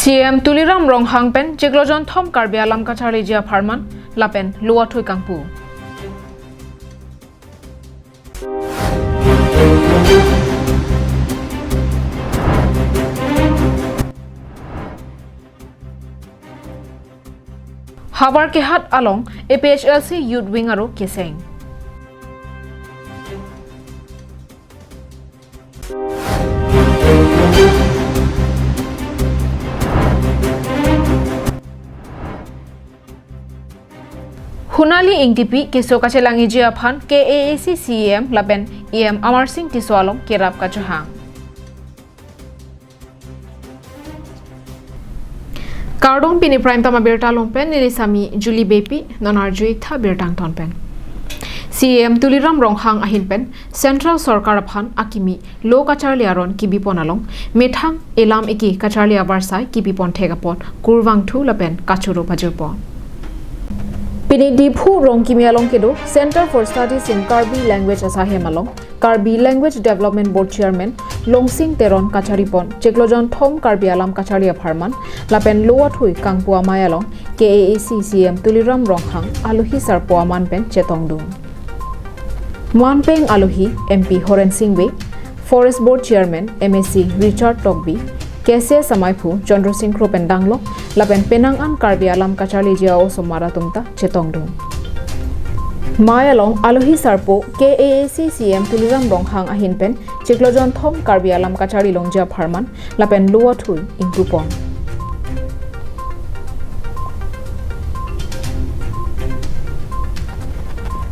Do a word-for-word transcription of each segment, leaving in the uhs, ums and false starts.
C E M Tuliram Ronghang pen chiklo jonthom Karbi alam kacharliji apharman lapen lo athui kangpu. Havarkehat along A P H L C Youth Wing aro keseng. Hunali Ingtipi keso kachelangji aphan K A A C C E M lapen E M Amarsing Tisso along kerap kachohang. Kardom, pini Prime Time abirta along pen neli Sami Julie Beypi, non arju-ik tha birta angton pen. C E M Tuliram Ronghang ahin pen Central Sorkar aphan akimi lo kacharli aron kibipon along methang elam eki kacharli avarsai kipipon thek apot kurvangthu lapen kachoro pajirpon. Pini Diphu Rongkimi along kedo Center for Studies in Karbi Language asahem along Karbi Language Development Board Chairman Longsing Teron kacharipon chiklo jonthom Karbi alam kacharli apharman lapen lo athui kangpu amei along K A A C C E M Tuliram Ronghang alohi sarpo aman pen chetongdun. Manpeng alohi M P Horen Sing Bey, Forest Board Chairman M A C Richard Tokbi, K C S amaiphu Chandra Sing Kro pen danglok lapen penang an Karbi alam kacharliji a-osomar atum ta chetongdun. Mei along alohi sarpo K A A C C E M Tuliram Ronghang ahin pen chiklo jonthom Karbi alam kacharli longji apharman lapen lo athui ingpupon.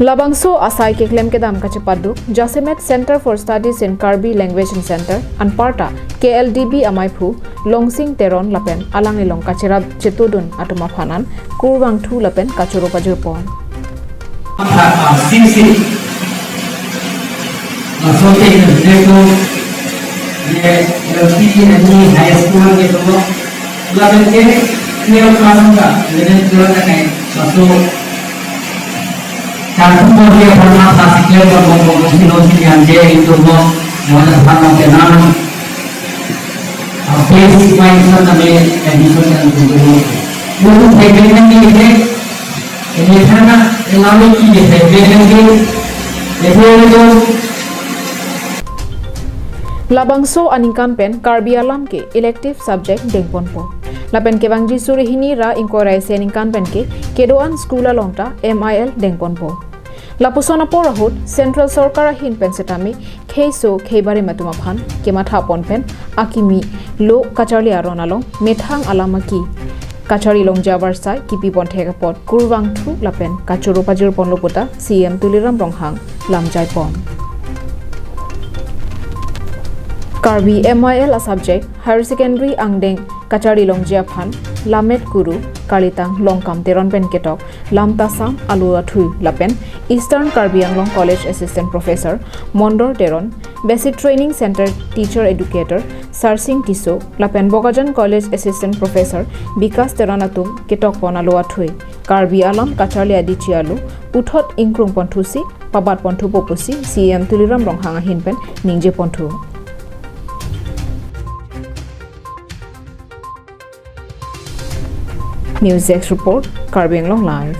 Labangso asai keklem kedam kachepaduk jasemet Center for Studies in Karbi Language and Center anparta K L D B amaiphu Longsing Teron lapen alanglilong kacherap chetudun atum aphan an kurvangthu lapen kachoro pajirpon. Sing sing. Laso ke itu ye L P M E high school ke itu. Lalu ke dia kelas enggak, jadi dia pakai satu. Kartu dia pernah kasih ke bom bom sino sini yang dia itu mau mana sama kenal. Habis main sana kami admission dan guru. Guru saya bilang ini, ini sana, ini lagi ini saya bilang ini, itu itu. Labangso aningkan pen Karbi alam ke elective subject dengponpo. Lapen kevangji suri hini ra ingkoi ra isi aningkan pen ke kedo-an school along ta M I L dengponpo. Lapuson apor ahut Central Sorkar ahin pen setame kheiso kheibarim atum aphan kemathapon pen akimi lo kacharli aron along methang alam aki kacharli longji avarsai kipipon thek apot kurvangthu lapen kachoro pajirponlo puta C E M Tuliram Ronghang lamjaipon. Karbi M I L a subject higher secondary angdeng kacharli longji aphan Lamet Guru Kalitang Longkam Teron pen ketok Lamtasam alo athui lapen Eastern Karbi Anglong College Assistant Professor Mondor Teron, Basic Training Center Teacher Educator Sarsing Tisso lapen Bokajan College Assistant Professor Bikas Teron atum ketokpon alo athui Karbi alam kacharli adichi alo puthot ingkrungponthusi pabatponthupo pusi C E M Tuliram Ronghang ahin pen ningjeponthu. News Desk Report, Karbi Anglong Live.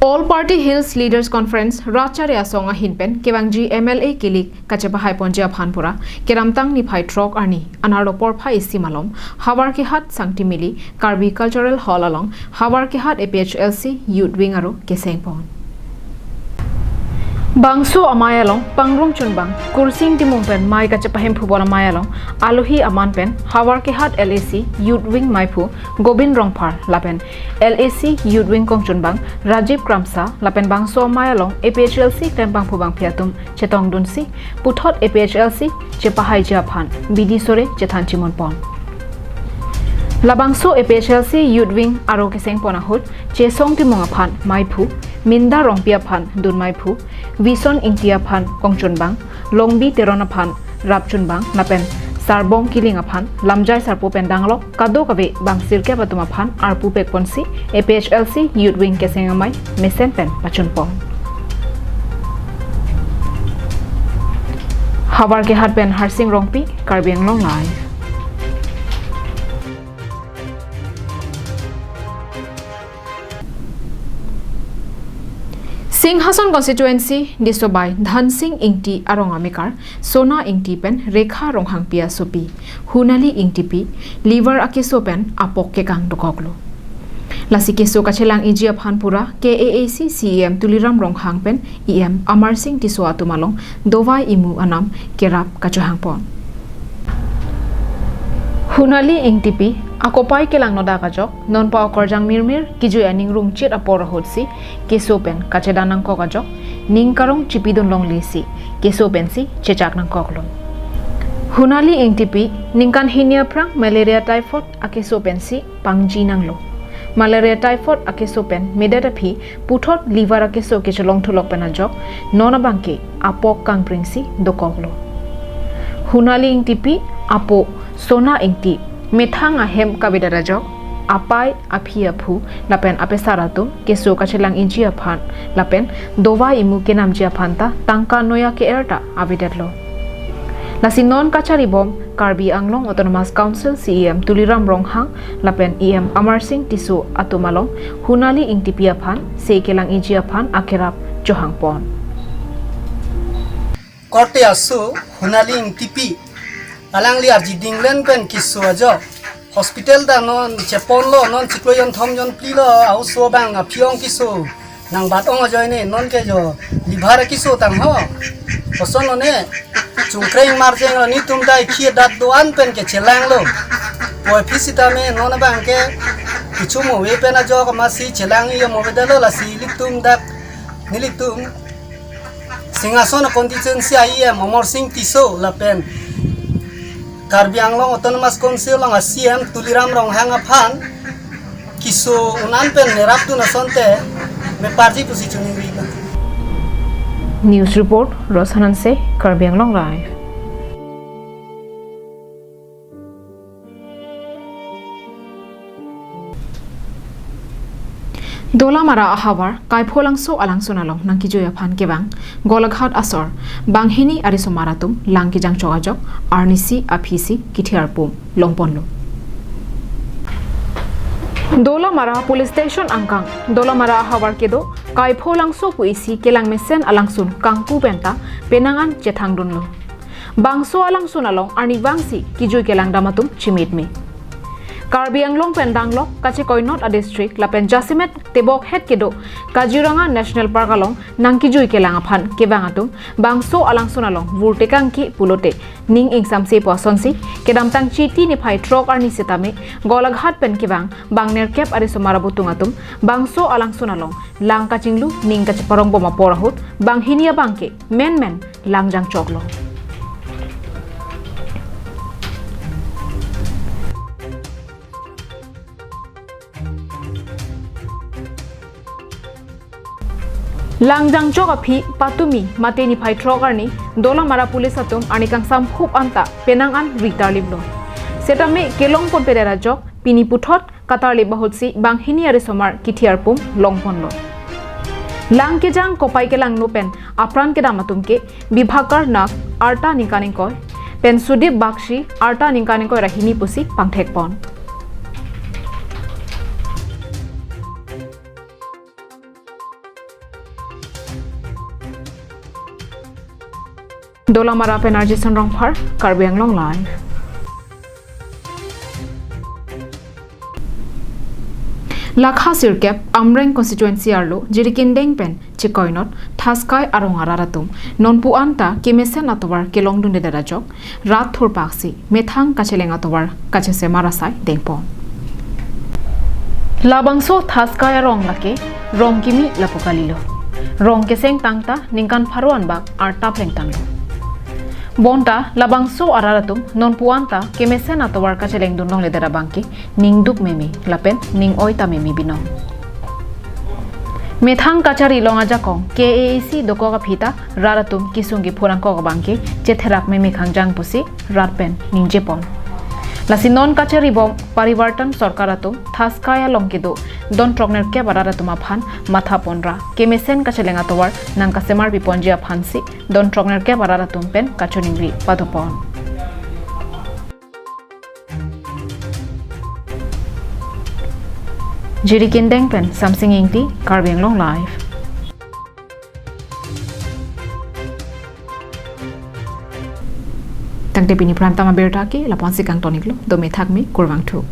All Party Hills Leaders Conference Ratchari Asong ahin pen kevangji M L A kilik kachepahaiponji aphan pura kedamtang niphai throk arni anerlo porphai isi malom Havarkehat Sangtimili Karbi Cultural Hall along Havarkehat A P H L C Youth Wing aro kesengpon. Bangso amei along pangrumchunbang Kursing Timung pen mei kachepahemphu bon amei along alohi aman pen Havarkehat L A C Youth Wing meiphu Gobin Rongphar lapen L A C Youth Wing kongchunbang Rajiv Kramsa lapen bangso amei along A P H L C klempangphu bangphi atum chetongdunsi puthot A P H L C chepahaiji aphan bidi sore chethan chimonpon. Labangso A P H L C Youth Wing aro kesengpon ahut Chesong Timung aphan meiphu, Minda Rongpi aphan dunmeiphu, Vison Ingti aphan kongchunbang, Longbi Teron aphan rapchunbang lapen Sarbong Kiling aphan lamjai sarpo pen danglok kadokave bang sirkep atum aphan arpu pekponsi A P H L C Youth Wing keseng amei mesen pen pachunpon. Havar Kehat pen Harsing Rongpi, Karbi Anglong Live. Singhason constituency Disobai Dhansing Ingti arong amekar Sona Ingti pen Rekha Ronghangpi asopi Hunali Ingtipi liver akeso pen apok kekang dokoklo. Lasi keso kachelang-iji aphan pura K A A C C E M Tuliram Ronghang pen E M Amarsing Tisso atum along dovai imu anam kerap kachohangpon. Hunali Ingtipi akopai kelang nodak ajok non pa okorjang mirmir kijui aning rungchit apor ahutsi keso pen kachedan nangkok ajok ning karong chipidun longlesi keso pensi chechak nangkoklo. Hunali Ingtipi ningkan hini aphrang malaria typhoid akeso pensi pangji nanglo. Malaria typhoid akeso pen medet aphi puthot liver akeso kecholong thulok pen ajok non abangke apok kangpringsi dokoklo. Hunali Ingtipi apo Sona Ingti methang ahem kavedet ajok apai, aphi aphu lapen apesar atum keso kachelang-iji aphan lapen dovai imu kenamji aphan ta tangka noya ke-er ta avedetlo. Lasi non kacharibom Karbi Anglong Autonomous Council C E M Tuliram Ronghang lapen E M Amarsing Tisso atum along Hunali Ingtipi aphan se kelang-iji aphan akerap chohangpon. Korte aso Hunali Ingtipi alangli arji dinglen pen keso ajok hospital ta non cheponlo, non chiklo jonthom jonphli lo, aoso abang aphi-ong keso nangbat-ong ajoine, non ke jo liver akeso tangho. Koson lone chungkreng marjeng lo, netum dai khi dat do-an pen kechelanglo. Poi aphi sitame non abangke kichu move pen ajok masi chelang-i move dalo, lasi ilitum dak nelitum Singhason constituency E M Amarsing Tisso lapen Karbi Anglong Autonomous Council along a C E M Tuliram Ronghang aphan keso un-an pen nerapdun asonte meparji pusi choningri. News report, Roshan Hanse, Karbi Anglong Live. Dolamara ahavar Kaipholangso alangsun along nangkijui aphan kevang Golaghat asor banghini arisomar atum lang kejangchok ajok arnisi aphisi kithi arpum longponlo. Dolamara Police Station angkang Dolamara ahavar kedo Kaipholangso pu isi kelang mesen alangsun kangku penta penang an chethangdunlo. Bangso alangsun along arnivangsi kijui kelangdam atum chimitme. Karbi Anglong pen danglok kachekoinot a district lapen jasemet tebok het kedo Kaziranga National Park along nangkijui kelang aphan kevang atum bangso alangsun along vurtekangki pulote ning ingsamsepo asonsi kedamtang Chiti niphai throk arni sitame Golaghat pen kevang bang nerkep arisomar abutung atum bangso alangsun along lang kachinglu ning kacheparongbom apor ahut banghini abangke menmen lang jangchoklo. Lang jangchok aphi patumi mate niphai throk arni Dolamara police atum arni kangsam hup anta penang an ritarliplo. Setame kelongpon pedet ajok pini puthot katarlip ahutsi banghini arisomar kithi arpum longponlo. Lang kejang kopai kelangno pen apran kedam atum ke Bibhakar Nag arta ningkan ingkoi pen Sudip Bakshi arta ningkan ingkoi ra hini pusi pangthekpon. Dolamara pen R J Sonrongphar, Karbi Anglong Live. Lakha sirkep Amreng constituency arlo Jirikindeng pen chekoinot Thaskai arong arat atum nonpu anta kemesen atovar kelongdundedet ajok rat thurpaksi methang kacheleng atovar kachesemar asai dengpon. Labangso Thaskai arong lake rong kimi lapu kalilo. Rong keseng tangta ningkan pharo anbak arta plengtanglo. Bonta labangso arat atum nonpu anta kemesen atovar kachelengdun longledet abangke ning duk meme lapen ning oi ta meme binong. Methang kachari long ajakong K A A C dokok aphi ta rat atum kesung kephur angkok abangke chetherak meme khangjang pusi rat pen ningjepon. Lasi non kacharibom Parivartan Sorkar atum Thaskai along kedo don throknerkep arat atum aphan matha ponra kemesen kacheleng atovar nangkasemar piponji aphansi don throknerkep arat atum pen kachiningri padopon. Jirikindeng pen Samsing Ingti, Karbi Anglong Live. Tangte pini prantam abirta ke lapu-ansi kangton-iklo, dome thakme, kurvangthu.